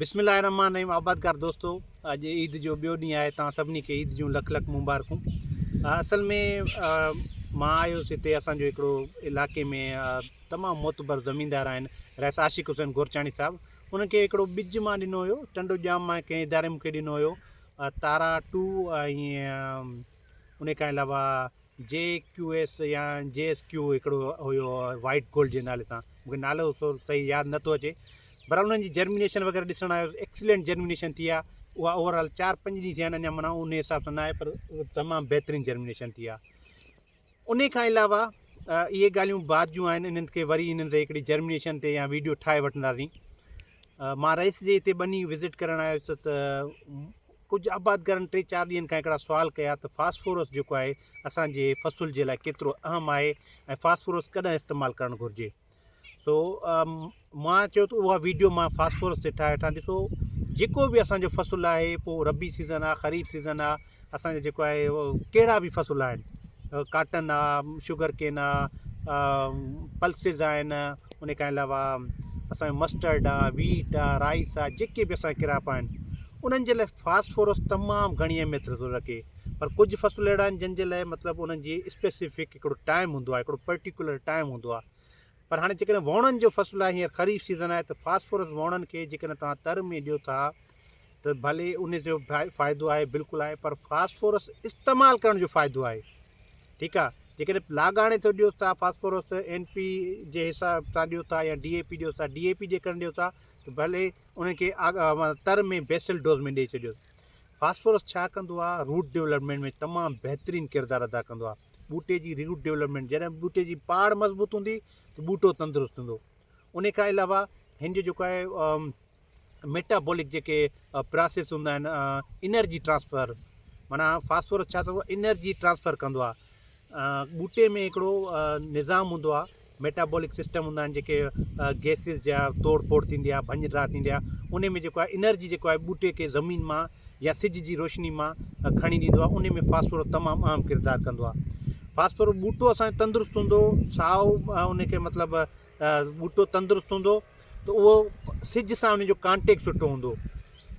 بسم الله الرحمٰن الرحيم آبادگار دوستو اڄ عيد جو ٻيو ڏينهن آهي توهان سڀني کي عيد جون لک لک مبارڪون اصل ۾ مان آيو هوس هتي اسانجو هڪڙو علاقي ۾ تمام معتبر زميندار آهن رئيس عاشق حسين گورچاڻي صاحب انهن کي هڪڙو ٻج مان ڏنو هيو ٽنڊو ڄام مان ڪنهن اداري مونکي ڏنو هيو تارا ٽو ۽ ان کان علاوه جي ڪيو ايس يا جي ايس ڪيو هڪڙو هيو وائيٽ گولڊ جي نالي سان مونکي نالو سو صحيح ياد نٿو اچي بھرحال انهن جي جرمينيشن وغيره ڏسڻ آيو ايڪسلينٽ جرمينيشن ٿي آ اها اوور آل چار پنج ڏينهن ٿيا آهن اڃا معنيٰ ان حساب سان نه آهي پر تمام بهترين جرمينيشن ٿي آ ان کان علاوه اهي ڳالهيون بعد جون آهن انهن کي وري انهن تي هڪڙي جرمينيشن تي يا ويڊيو ٺاهي وٺنداسين مان رئيس جي هتي ٻني وزٽ ڪرڻ آيس ته ڪجهه آبادگارن ٽي چار ڏينهن کان هڪڙا سوال ڪيا ته فاسفورس جيڪو آهي اسان جي فصل جي لاء ڪيترو اهم آهي ۽ فاسفورس ڪڏهن استعمال ڪرڻ گهرجي سو مان چيو ته اها ويڊيو مان فاسفورس تي ٺاهي وٺان ڏسو جيڪو به اسانجو فصل آهي پوء ربي سيزن آهي خريف سيزن آهي اسان جا جيڪو آهي ڪهڙا به فصل آهن ڪاٽن آ شگر ڪين آ پلسز آهن ان کان علاوه اسان جو مسٽرڊ آ ويٽ آ رائس آ جيڪي به اسان جا ڪراپ آهن انهن جي لاء فاسفورس تمام گهڻي اهميت ٿو رکي پر ڪجهه فصل اهڙا آهن جن جي لاء مطلب انهن جي اسپيسفڪ هڪڙو ٽائيم هوندو آهي هڪڙو پرٽيڪولر ٽائيم هوندو آهي پر هاڻي جيڪڏهن ووڻن جو فصل آهي هينئر خريف سيزن آهي ته فاسفورس ووڻن کي جيڪڏهن توهان تر ۾ ڏيو ٿا ته ڀلي ان جو فائدو آهي بلڪل آهي پر فاسفورس استعمال ڪرڻ جو فائدو آهي ٺيڪ آهي جيڪڏهن لاڳاڻي ٿو ڏيو ٿا فاسفورس اين پي جي حساب سان ڏيو ٿا يا ڊي اي پي ڏيو ٿا ڊي اي پي جيڪڏهن ڏيو ٿا ته ڀلي ان کي تر ۾ بيسل ڊوز ۾ ڏئي ڇڏيو فاسفورس ڇا ڪندو آهي روٽ ڊولپمينٽ ۾ تمام بهترين ڪردار ادا ڪندو آهي ٻوٽي جي روٽ ڊولپمينٽ جڏهن ٻوٽي جي پاڙ مضبوط هوندي ته ٻوٽو تندرست هوندو ان کان علاوه هن جو جيڪو آهي ميٽابولڪ جيڪي پراسيس هوندا آهن انرجي ٽرانسفر معنيٰ فاسفورس ڇا ٿو انرجي ٽرانسفر ڪندو آهي ٻوٽي ۾ هڪڙو نظام هوندو آهي ميٽابولڪ سسٽم هوندا آهن جيڪي گيسز جا توڙ ڦوڙ ٿيندي آهي ڀڃ ڊاهه ٿيندي آهي ان ۾ جيڪو آهي انرجي جيڪو آهي ٻوٽي کي زمين مان يا سج جي روشني مان کڻي ڏيندو آهي ان ۾ فاسفورس تمام اهم ڪردار ڪندو آهي فاسفورس ٻوٽو اسانجو تندرست هوندو سائو ان کي مطلب ٻوٽو تندرست هوندو ته اهو سج سان ان جو ڪانٽيڪٽ سٺو هوندو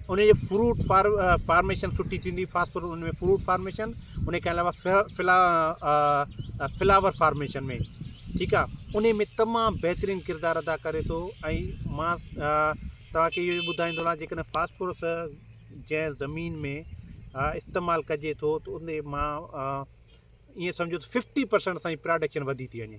ان جي فروٽ فار فارميشن سٺي ٿيندي فاسفورس ان ۾ فروٽ فارميشن ان کان علاوه فلا فلاور فارميشن ۾ ٺيڪ آ ان ۾ تمام بهترين ڪردار ادا ڪري ٿو ۽ مان توهان کي اهو ٻڌائيندو رهان جيڪڏهن فاسفورس جنهن زمين ۾ استعمال ڪجي ٿو ته ان مان ائين سمجھو ته ففٽي پرسنٽ اسان جي پراڊڪشن وڌي ٿي وڃي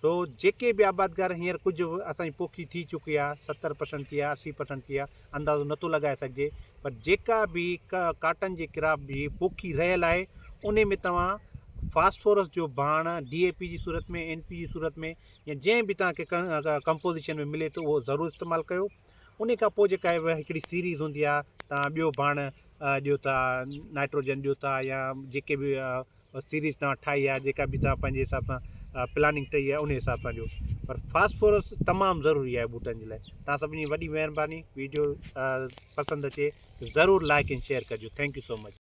سو جيڪي به آبادگار هينئر ڪجهه اسان جي پوکي ٿي چڪي آهي 70 پرسنٽ ٿي آهي 80 پرسنٽ ٿي آهي اندازو نٿو لڳائي سگهجي پر جيڪا به ڪاٽن جي ڪراپ جي پوکي رهيل آهي ان ۾ توهان فاسفورس جو ڀاڻ ڊي اي پي جي صورت ۾ اين پي جي صورت ۾ يا جنهن به توهان کي ڪمپوزيشن ۾ ملي ٿو اهو ضرور استعمال ڪيو ان کان پوء جيڪا هڪڙي سيريز هوندي آهي توهان ٻيو ڀاڻ ڏيو ٿا نائٽروجن ڏيو ٿا يا جيڪي به سيريز توهان ٺاهي آهي جيڪا به توهان پنهنجي حساب سان پلاننگ ٺهي آهي ان حساب سان ڏيو پر فاسفورس تمام ضروري آهي ٻوٽن جي لاء توهان سڀني جي وڏي مهرباني ويڊيو پسند اچي ضرور لائڪ ۽ شيئر ڪجو thank you so much.